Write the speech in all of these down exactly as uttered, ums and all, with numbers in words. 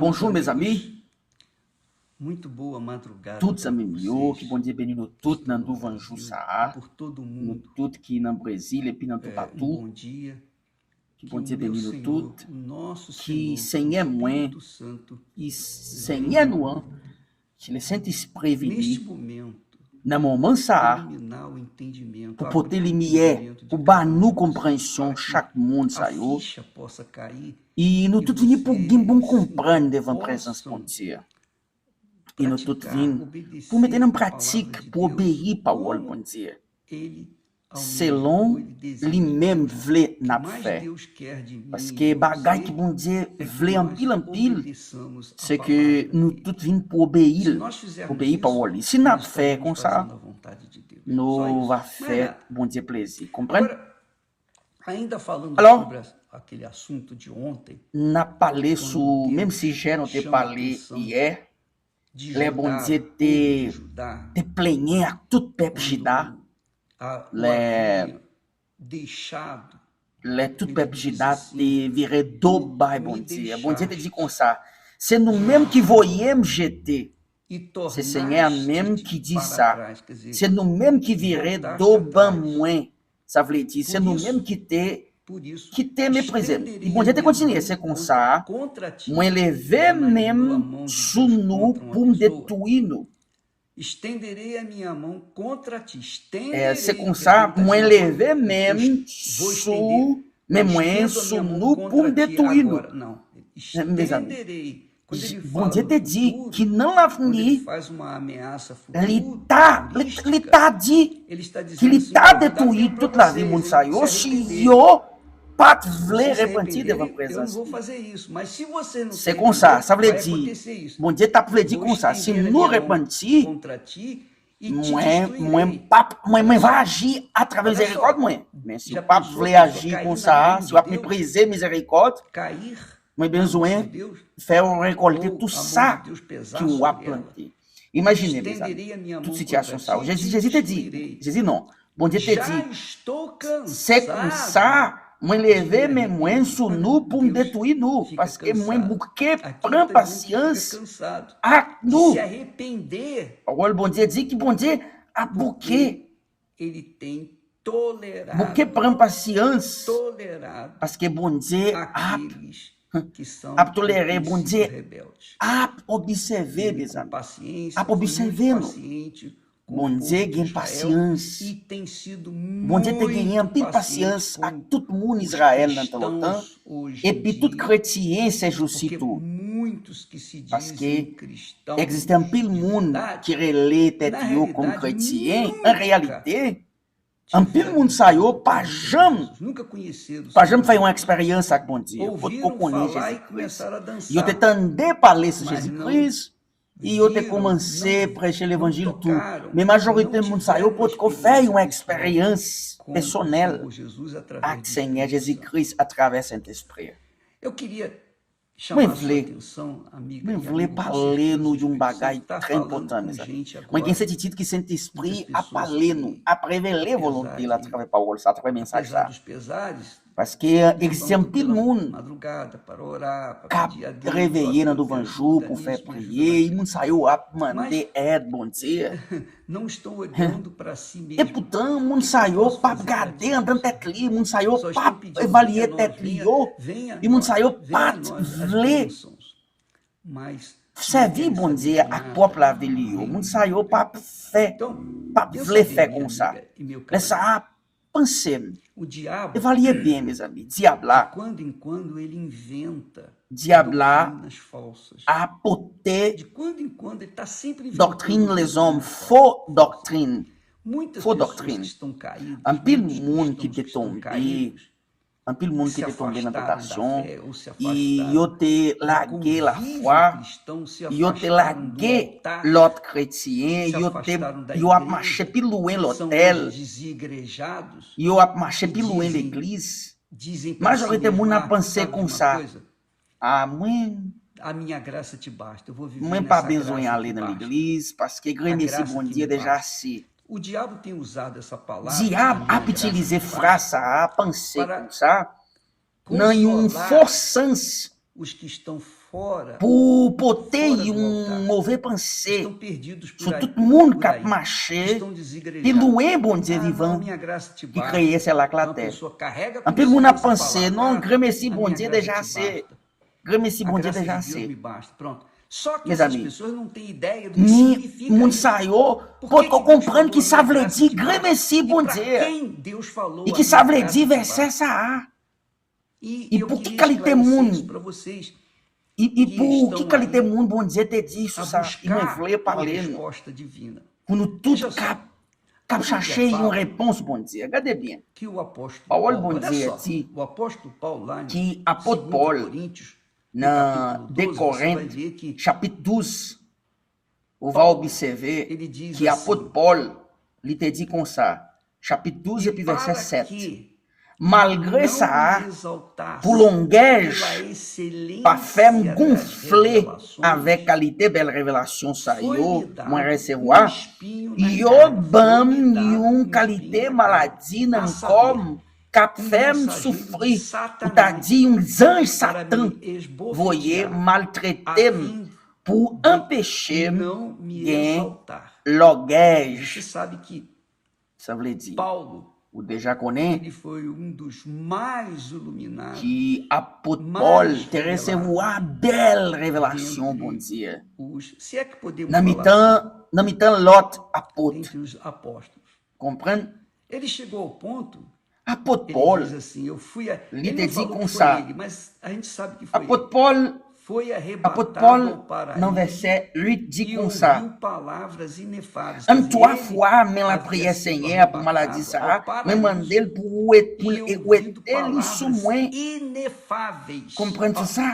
Bonjou, mezanmi. Tout zanmi m yo, ki Bondye beni nou tout nan douvan jou sa a. Nou tout ki nan Brezil epi nan toupatou. Ki Bondye beni nou tout. Ki Senyè mwen, ki Senyè nou an, ki Lesentespri vini nan moman sa a pou pote limyè, pou ba nou konpreyansyon chak moun sa yo. E nou tout vini pou gen bon konprann devan prezans Bondye. E nou tout vin pou mete nan pratik, pou obeyi pawòl Bondye, selon li menm vle n ap fè. Paske bagay ki Bondye vle anpil, anpil, se ke nou tout vin pou obeyi l, obeyi pawòl li. Si n ap fè konsa, nou va fè Bondye plezi. Konprann? Alò, n ap pale sou menm sijè nou te pale yè, lè Bondye te, te plenyen ak tout pèp Jida, lè, lè tout pèp Jida te vire do bay Bondye. Bondye te di konsa, se nou menm ki voye m jete. Se Senyè a menm ki di sa. Se nou menm ki vire do ban mwen. Sa vle di, se nou menm ki te, ki te meprize m. Bondye te kontinye, se konsa, mwen leve men m sou nou pou m detwi nou. E se konsa, mwen leve men m sou, men mwen sou nou pou m detwi nou. Mezanmi, Bondye te di ki nan lavni, li ta, li, li ta di ki li ta detwi tout lavi moun sa yo si yo pa t vle repanti devan prezans li. Se konsa, sa vle di, Bondye t ap vle di konsa, si nou repanti, mwen, mwen p ap, mwen, mwen va aji atravè mizerikòd mwen. Men si w p ap vle aji konsa, si w ap meprize mizerikòd, mwen bezwen fè w rekòlte tou sa ki w ap plante. Imajine, mezanmi, tout sitiyasyon sa yo. Jezi, Jezi te di, Jezi non, Bondye te di, se konsa, mwen leve men mwen sou nou pou m detwi nou, paske mwen bouke pran pasyans ak nou. Pawòl Bondye di ki Bondye ap bouke, bouke pran pasyans, paske Bondye ap, ap tolere, Bondye ap obsève, mezanmi, ap obsève nou. Bondye gen pasyans. Bondye te genyen anpil pasyans ak tout moun Izrayèl nan tan lontan, epi tout kretyen sèjousi tou. Paske egziste anpil moun ki rele tèt yo kòm kretyen, an reyalite, anpil moun sa yo pa janm, pa janm fè yon eksperyans ak Bondye. Yo potko konnen Jezi Kris. Yo te tande pale sou Jezi Kris, e yo te kòmanse preche levanjil tou. Men majorite moun sa yo potko fè yon eksperyans pèsonèl ak Senyè Jezi Kris atravè Sentespri a. Mwen vle, mwen vle pale nou yon bagay trè enpòtan, mezanmi. Mwen gen sètitid ke Sentespri ap pale nou, ap revele volonte l atravè pawòl sa, atravè mesaj sa. Paske egziste anpil moun k ap reveye nan douvan jou pou fè priye, e moun sa yo ap mande èd Bondye. E poutan, moun sa yo p ap gade anndan tèt li, moun sa yo p ap evalye tèt li yo, e moun sa yo pa t vle sèvi Bondye ak pwòp lavi li yo. Moun sa yo p ap fè, p ap vle fè konsa. Lè sa a, panse m, evalye byen, mezanmi. Dyab la, dyab la ap pote doktrin lezòm, fo doktrin, fo doktrin. Anpil moun ki te tonbe, anpil moun ki te tonbe nan tantasyon, e yo te lage lafwa, yo te lage lòt kretyen, yo te, yo ap mache pi lwen lòtèl, yo ap mache pi lwen legliz. Majorite moun ap panse konsa, a mwen, mwen pa bezwen ale nan legliz, paske grenmesi Bondye deja ase. Dyab ap itilize fraz sa a, panse konsa, nan yon fo sans. pou pote yon move panse sou tout moun k ap mache pi lwen Bondye vivan ki kreye syèl ak latè. Anpil moun ap panse, non, gremesi Bondye deja ase. Gremesi Bondye deja ase. Mezanmi, ni moun sa yo potko konprann ki sa vle di gremesi Bondye. E ki sa vle di vèsè sa a. E pou ki kalite moun, e, e pou ki kalite moun Bondye te di sou sa, e mwen vle pale nou. Pou nou tout k ap, k ap chache yon repons Bondye. Gade byen. Pawòl Bondye di ki apot Pòl nan de Korent, chapit douz, ou va obsève ki apot Pòl, li te di konsa, chapit douz epi vèsè sèt. Malgre sa, pou longèj pa fè m gonfle avèk kalite bèl revelasyon sa yo mwen resevwa, yo ban m yon kalite maladi nan kò m k ap fè m soufri, ou ta di yon zanj Satan voye maltrete m pou anpeche m gen lògèj. Sa vle di, ou deja konnen ki apot Pòl te resevwa bèl revelasyon Bondye nan mitan, nan mitan lòt apot. Konprann? Apot Pòl, li te di konsa, apot Pòl, apot Pòl nan vèsè uit di konsa, an twa fwa men lapriyè Senyè a pou maladi sa a, mwen mande l pou wete li sou mwen. Konprann sa?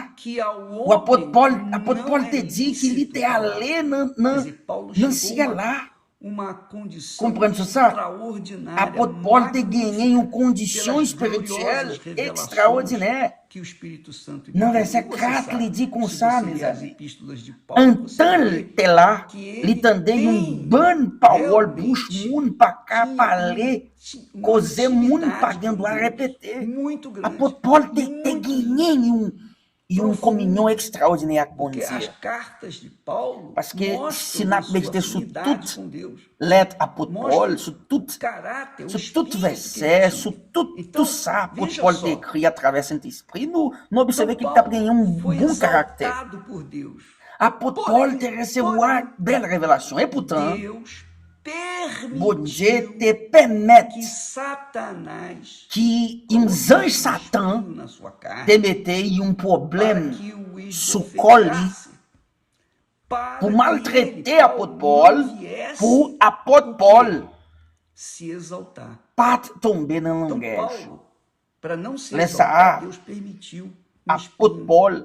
Apot Pòl, apot Pòl te di ki li te ale nan, nan, nan syèl la. Konprann sou sa? Apot Pòl te genyen yon kondisyon espirityèl ekstraòdinè. Nan vèsè kat, li di konsa, mezanmi, antan l te la, li tande yon bann pawòl bouch moun pa ka pale, koze moun pa gen dwa repete. Apot Pòl te, te genyen yon yon kominyon ekstraòdinè ak Bondye. Paske si n ap medite sou tout lèt apot Pòl, sou tout, sou tout vèsè, sou tout, tout sa apot Pòl te ekri atravè Sentespri, nou, nou obsève ki l t ap gen yon bon karaktè. Apot Pòl te resevwa bèl revelasyon. Epoutan, Bondye te pèmèt ki yon zanj Satan te mete yon pwoblèm sou kò li pou maltrete apot Pòl, pou apot Pòl pa t tonbe nan langèj. Lè sa a, apot Pòl,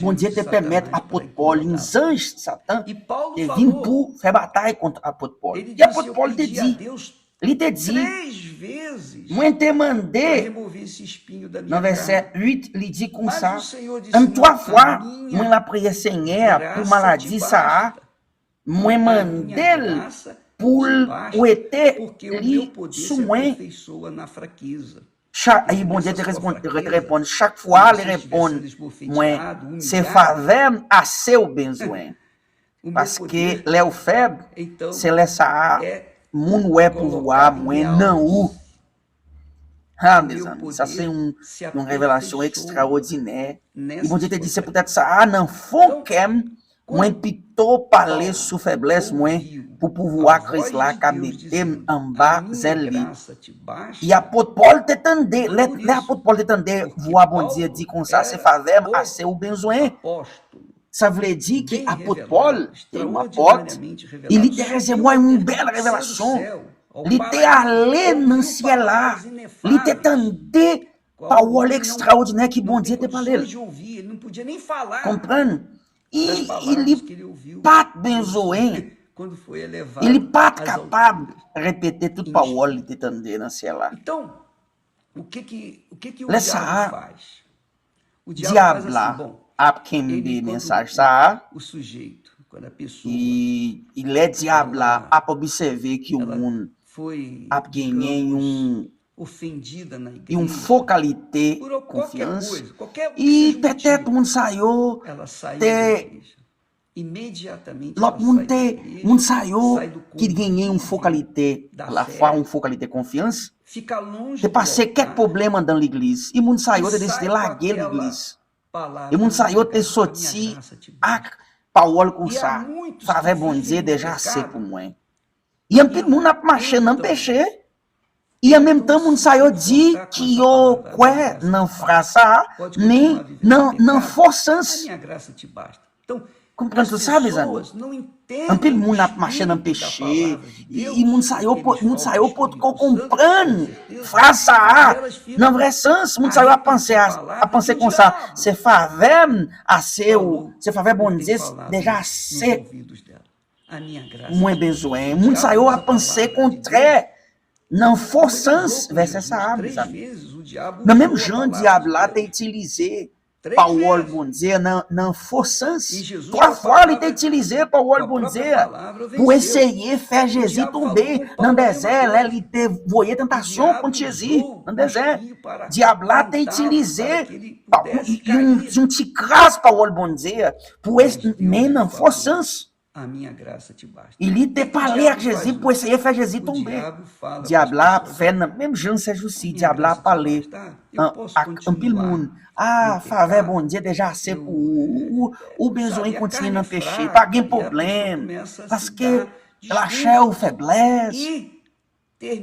Bondye te pèmèt apot Pòl, yon zanj Satan, te vin pou fè batay kont apot Pòl. E apot Pòl te di, li te di, mwen te mande, nan vèsè uit, li di konsa, an twa fwa, mwen lapriyè Senyè a pou maladi sa a, mwen mande l pou l wete li sou mwen. Chak, e Bondye te reponn, te reponn, chak fwa li reponn mwen, se favè m ase w bezwen. Paske lè w fèb, se lè sa a, moun wè pouvwa mwen nan ou. Ha, mezanmi, sa se yon, yon revelasyon ekstraòdinè. E Bondye te di, se poutèt sa a, nan fon kè m, mwen pito pale sou feblès mwen, pou pouvwa Kris la ka mete m anba zèl li. E apot Pòl te tande, lè, lè apot Pòl te tande vwa Bondye di konsa, se favè m ase ou bezwen. Sa vle di ke apot Pòl te yon apot, e li te resevwa yon bèl revelasyon. Li te ale nan syèl la. Li te tande pawòl ekstraòdinè ke Bondye te pale l. Konprann? E, e li pa t bezwen, e li pa t kapab repete tout pawòl li te tande nan syèl la. Lè sa a, dyab la ap kenbe mesaj sa a, e, e lè dyab la ap obsève ke yon moun ap genyen yon e yon fo kalite konfyans, e petèt moun sa yo te, lòt moun te, moun sa yo ki genyen yon fo kalite lafwa, yon fo kalite konfyans, te pase kèk pwoblèm anndan legliz, e moun sa yo te deside lage legliz. E moun sa yo te soti ak pawòl konsa, favè Bondye deja ase pou mwen. E anpil moun ap mache nan peche, e an menm tan moun sa yo di ki yo kwè nan fraz sa a, men nan, nan fo sans. Konprann tout sa, mezanmi. Anpil moun ap mache nan peche, e moun sa yo, moun sa yo potko konprann fraz sa a nan vrè sans. Moun sa yo ap panse, ap panse konsa, se favè m ase, ou se favè Bondye deja ase mwen bezwen. Moun sa yo ap panse kontrè nan fo sans vèsè sa a, mezanmi. Nan menm jan dyab la te itilize pawòl Bondye nan, nan fo sans. Twa fwa li te itilize pawòl Bondye pou eseye fè Jezi tonbe nan dezè, lè li te voye tantasyon kont Jezi nan dezè. Dyab la te itilize pa-, yon, yon ti kras pawòl Bondye pou es-, men nan fo sans. E li te pale ak Jezi pou eseye fè Jezi tonbe. Dyab la ap fè nan menm jan sèjousi, dyab la ap pale ak anpil moun. A, favè Bondye deja ase pou ou. Ou, ou bezwen kontinye nan peche, pa gen pwoblèm. Paske lachè ou feblès.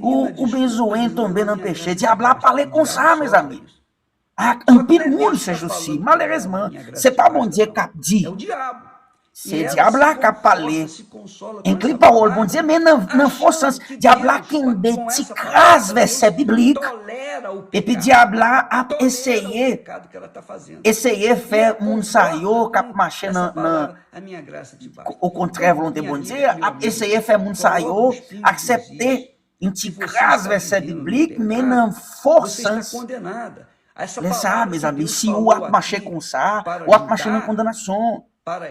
Ou, ou bezwen tonbe nan peche. Dyab la ap pale konsa, mezanmi. Ak anpil moun sèjousi, malerezman, se pa Bondye k ap di. Se dyab la k ap pale. Enkli pawòl Bondye, men nan, nan fo sans, dyab la kenbe ti kras vèsè biblik, epi dyab la ap eseye, eseye fè moun sa yo k ap mache nan, nan, okontrè volonte Bondye, ap eseye fè moun sa yo aksepte yon ti kras vèsè biblik, men nan fo sans. Lè sa a, mezanmi, si ou ap mache konsa, ou ap mache nan kondanasyon.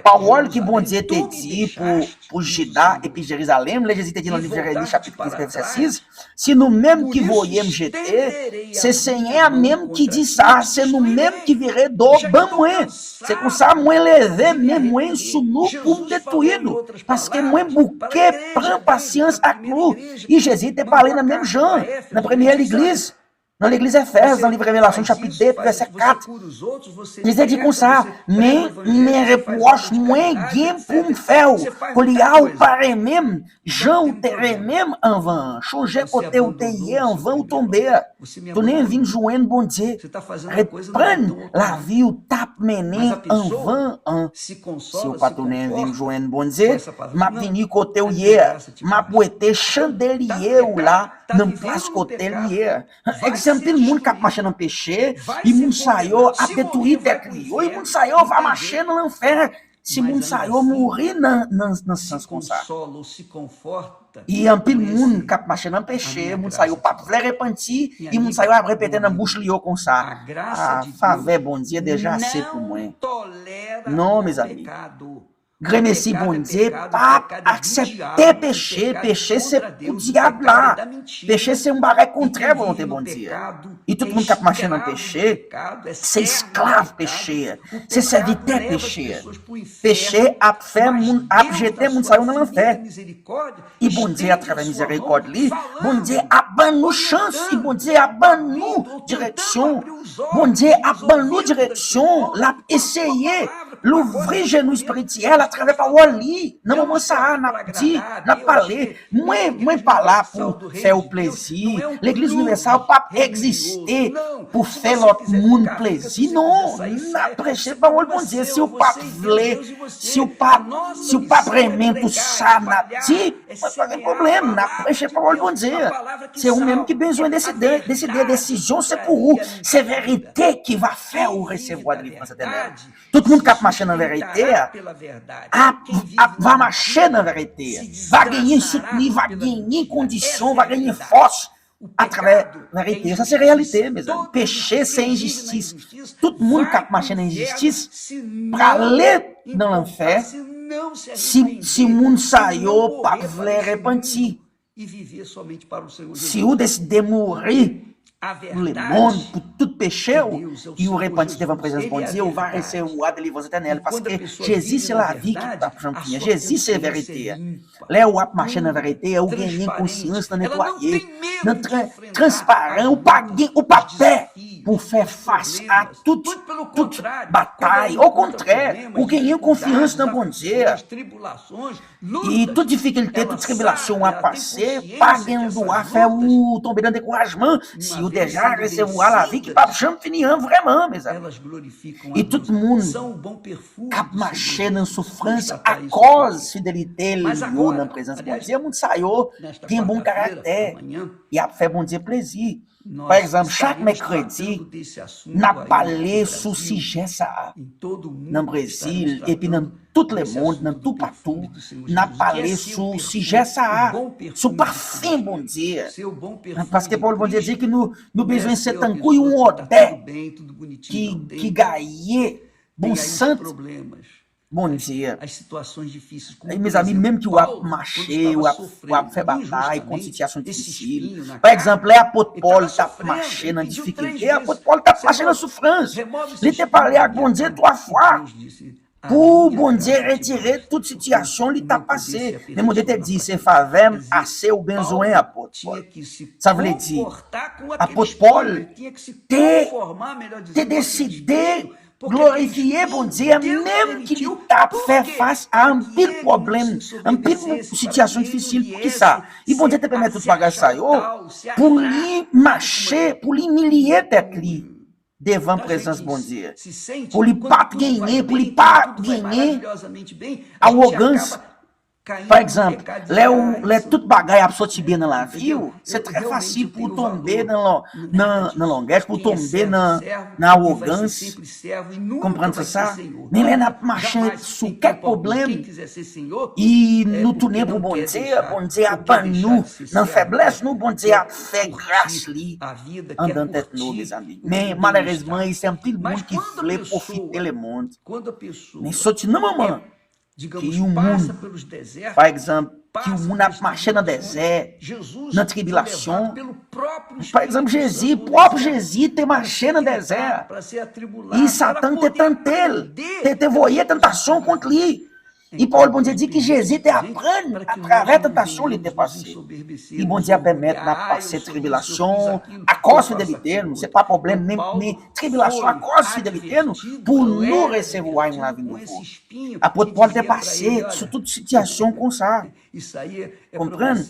Pawòl ki Bondye te di pou, pou Jida epi Jerizalèm, lè Jezi te di nan liv Jeremi chapit kenz vèsè sis, "Si nou menm ki voye m jete, se Senyè a menm ki di sa, se nou menm ki vire do ban mwen. Se konsa mwen leve men mwen sou nou pou m detwi nou, paske mwen bouke pran pasyans ak nou." E Jezi te pale nan menm jan, nan premye legliz, nan legliz Efèz, nan liv Revelasyon chapit de, vèsè kat. Jezi di konsa, "Men, men repwòch mwen gen pou m fè w, kounye a ou pa renmen m jan ou te renmen m anvan an. Chonje kote ou te ye anvan ou tonbe a. Tounen vin jwenn Bondye. Reprann lavi ou t ap mennen anvan an." Si w pa tounen vin jwenn Bondye, m ap vini kote w ye a. M ap wete chandelye w la nan plas kote l ye a. Egzanp, anpil moun k ap mache nan peche, e moun sa yo ap detwi tèt li yo, e moun sa yo va mache nan lanfè. Si moun sa yo mouri nan, nan, nan sans konsa. E anpil moun k ap mache nan peche, moun sa yo p ap vle repanti, e moun sa yo ap repete nan bouch li yo konsa, "A, favè Bondye deja ase pou mwen." Non, mezanmi. Gremesi Bondye p ap aksepte peche. Peche se pou dyab la. Peche se yon bagay kontrè volonte Bondye. E tout moun k ap mache nan peche, se esklav peche, se sèvitè peche. Peche ap fè moun, ap jete moun sa yo nan lanfè. E Bondye, atravè mizerikòd li, Bondye ap ban nou chans, e Bondye ap ban nou direksyon. Bondye ap ban nou direksyon, l ap eseye louvri je nou espirityèl atravè pawòl li. Nan moman sa a, n ap di, n ap pale. Mwen, mwen pa la pou fè w plezi. Legliz inivèsal p ap egziste pou fè lòt moun plezi. Non, n ap preche pawòl Bondye. Si w p ap vle, si w p ap, si w p ap renmen tout sa n ap di, mwen pa gen pwoblèm. N ap preche pawòl Bondye. Se ou menm ki bezwen deside, deside. Desizyon se pou ou. Se verite ki va fè ou resevwa delivrans etènèl. Tout moun k ap mache nan verite a, ap, ap va mache nan verite a. Va genyen soutni, va genyen kondisyon, va genyen fòs atravè verite. Sa se reyalite, mezanmi. Peche se enjistis. Tout moun k ap mache nan enjistis prale nan lanfè si, si moun sa yo p ap vle repanti. Si ou deside mouri pou lemonn, pou tout peche w, e ou repanti devan prezans Bondye, ou va resevwa delivrans etènèl, paske Jezi se lavi ki p ap janm fini an. Jezi se verite a. Lè w ap mache nan verite a, ou genyen konsyans nan netwaye, nan tran-, transparan, ou pa gen, ou pa pè pou fè fas a tout, tout batay. Okontrè, ou genyen konfyans nan Bondye. E tout difikilte, tout tribilasyon w ap pase, pa gen dwa fè ou tonbe nan dekourajman. Si ou deja resevwa lavi ki p ap janm fini an, vrèman, mezanmi. E tout moun k ap mache nan soufrans akòz fidelite yo nan prezans Bondye, moun sa yo gen bon karaktè. Y ap fè Bondye plezi. Pa egzanp, chak mèkredi, n ap pale sou sijè sa a nan Brezil, epi nan tout lemonn, nan toupatou, n ap pale sou sijè sa a, sou pafen Bondye. Paske pawòl Bondye di ki nou, nou bezwen se tankou yon odè ki, ki gaye bon sant Bondye. E mezanmi, menm ki w ap mache, w ap, w ap fè batay kont sitiyasyon difisil. Pa egzanp, lè apot Pòl t ap mache nan difikilte, apot Pòl t ap mache nan soufrans. Li te pale ak Bondye twa fwa pou Bondye retire tout sitiyasyon li t ap pase. Men Bondye te di, "Se favè m ase ou bezwen, apot Pòl." Sa vle di, apot Pòl te, te deside glorifye Bondye a, menm ki li t ap fè fas a anpil pwoblèm, anpil sitiyasyon difisil. Poukisa? E Bondye te pèmèt tout bagay sa yo pou li mache, pou li imilye tèt li devan prezans Bondye, pou li pa t genyen, pou li pa genyen awogans. Pa egzanp, lè ou, lè tout bagay ap soti byen nan lavi w, se trè fasil pou w tonbe nan, lò-, nan, nan lògèj, pou w tonbe nan, nan awogans. Konprann se sa? Men lè n ap mache sou kèk pwoblèm, e nou tounen pou Bondye, Bondye ap ban nou, nan feblès nou, Bondye ap fè gras li andan tèt nou, mezanmi. Men malerezman, e se anpil moun ki vle pwofite lemonn. Men soti nan moman ki yon moun, pa egzanp, ki yon moun ap mache nan dezè, nan tribilasyon. Pa egzanp, Jezi, pwòp Jezi te mache nan dezè. E Satan te tante l, te, te voye tantasyon kont li. E pawòl Bondye di ki Jezi te aprann atravè tantasyon li te pase. E Bondye ap pèmèt n ap pase tribilasyon akòz fidelite nou. Se pa pwoblèm, men, men tribilasyon akòz fidelite nou pou nou resevwa yon lavi nouvo. Apot Pòl te pase sou tout sitiyasyon konsa. Konprann?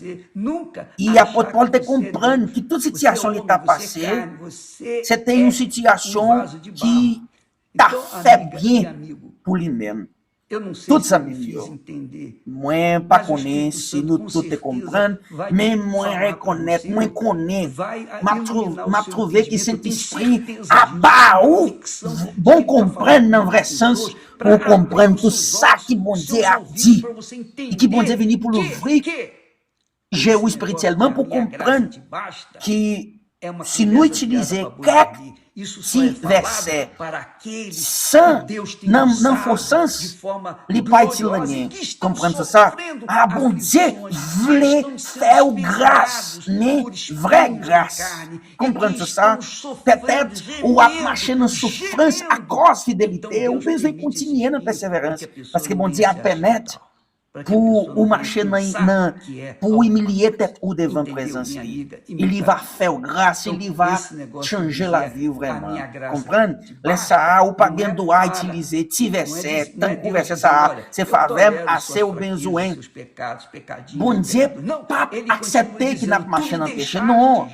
E apot Pòl te konprann ki tout sitiyasyon li t ap pase, se te yon sitiyasyon ki ta fè byen pou li menm. Tout zanmi m yo, mwen pa konnen si nou tout te konprann, men mwen rekonèt, mwen konnen, m ap twou-, m ap twouve ki Sentespri ap ba ou bon konprann nan vrè sans, pou w konprann tout sa ki Bondye ap di, e ki Bondye vini pou louvri je w espirityèlman pou konprann ki si nou itilize kèk ti vèsè san, nan, nan fo sans, li pa itil anyen. Konprann sa, sa? A, Bondye vle fè w gras, men vrè gras. Konprann sa, sa? Petèt ou ap mache nan soufrans akòz fidelite, ou bezwen kontinye nan pèseverans, paske Bondye ap pèmèt pou ou mache nan, nan, pou w imilye tèt ou devan prezans li. E li va fè w gras, e li va chanje lavi w vrèman. Konprann? Lè sa a, ou pa gen dwa itilize ti vèsè, tankou vèsè sa a, se favè m ase ou bezwen. Bondye p ap aksepte ki n ap mache nan peche, non.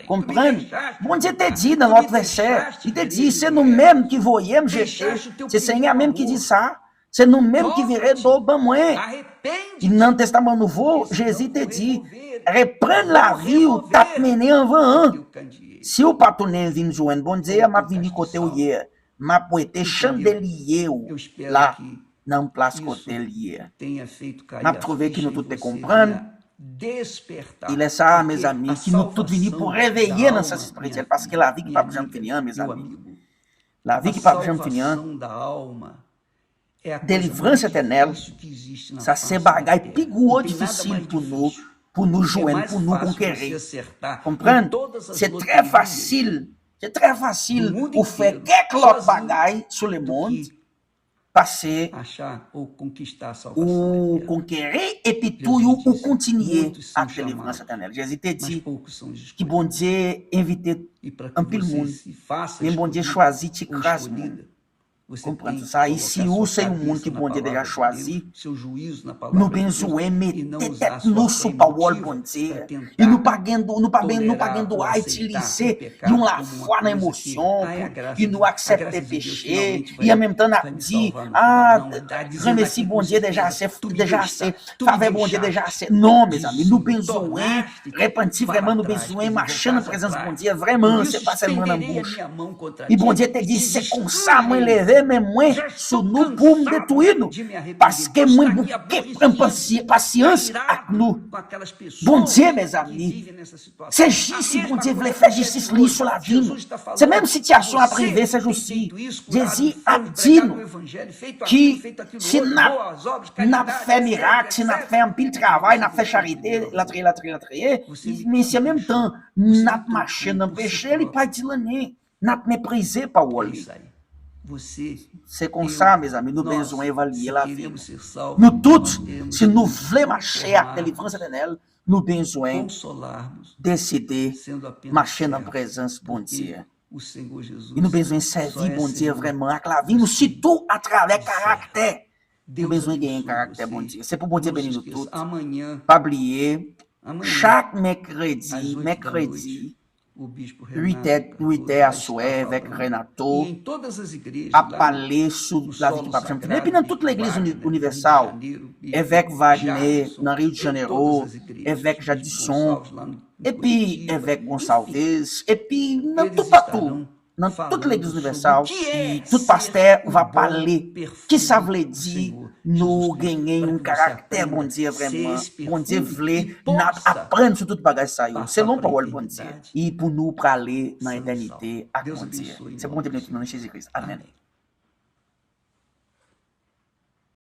Konprann? Bondye te di nan lòt vèsè, li te di, se nou menm ki voye m jete, se Senyè menm ki di sa. Se nou menm ki vire do ban mwen. Nan Testaman Nouvo, Jezi te di, reprann lavi ou t ap mennen anvan an. Si w pa tounen vin jwenn Bondye a, m ap vini kote w ye. M ap wete chandelye w la nan plas kote l ye. M ap twouve ki nou tout te konprann. E lè sa a, mezanmi, ki nou tout vini pou reveye nan sans espirityèl, paske lavi ki p ap janm fini an, mezanmi. Lavi ki p ap janm fini an. Delivrans etènèl, sa se bagay pi gwo difisil pou nou, pou nou jwenn, pou nou konkeri. Konprann? Se trè fasil, se trè fasil ou fè kèk lòt bagay sou lemonn pase ou konkeri epi tou ou kontinye ak delivrans etènèl. Jezi te di ki Bondye envite anpil moun, men Bondye chwazi ti kras moun. Konprann sa? E si ou se yon moun ki Bondye deja chwazi, nou bezwen mete tèt nou sou pawòl Bondye. E nou pa gen dwa, nou pa gen, nou pa gen dwa itilize yon lafwa nan emosyon pou nou aksepte peche. E an menm tan, n ap di, ah, granmesi Bondye deja ase, deja ase, favè Bondye deja ase. Non, mezanmi, nou bezwen repanti vrèman, nou bezwen mache nan prezans Bondye vrèman, se pa sèlman nan bouch. E Bondye te di, se konsa mwen leve men mwen sou nou pou m detwi nou, paske mwen bouke pran pasyans ak nou. Bondye, mezanmi, se jis si Bondye vle fè jistis li sou lavi nou. Se menm sitiyasyon ap rive se jousi. Jezi ap di nou ki si n ap, n ap fè mirak, si n ap fè anpil travay, n ap fè charite, latriye, latriye, latriye, men se menm tan n ap mache nan peche, li pa di l anyen. N ap meprize pawòl li. Se konsa, mezanmi, nou bezwen evalye lavi nou. Nou tout, si nou vle mache ak delivrans etènèl, nou bezwen deside mache nan prezans Bondye. E nou bezwen sèvi Bondye vrèman ak lavi nou, sitou atravè karaktè. Nou bezwen genyen karaktè Bondye. Se pou Bondye beni nou tout. Pa bliye, chak mèkredi, mèkredi, uit è, uit è aswè, avèk Renato, ap pale sou lavi ki p ap janm fini. Epi nan tout legliz uni-, inivèsal, evèk Wagner nan Rio de Janeiro, evèk Jadison, epi evèk Gonçalves, epi nan toupatou, nan tout legliz inivèsal, tout pastè va pale ki sa vle di nou genyen yon karaktè Bondye vrèman. Bondye vle n ap aprann sou tout bagay sa yo, selon pawòl Bondye. E pou nou prale nan etènite ak Bondye. Se pou Bondye beni tout nou nan Jezi Kris. Amèn.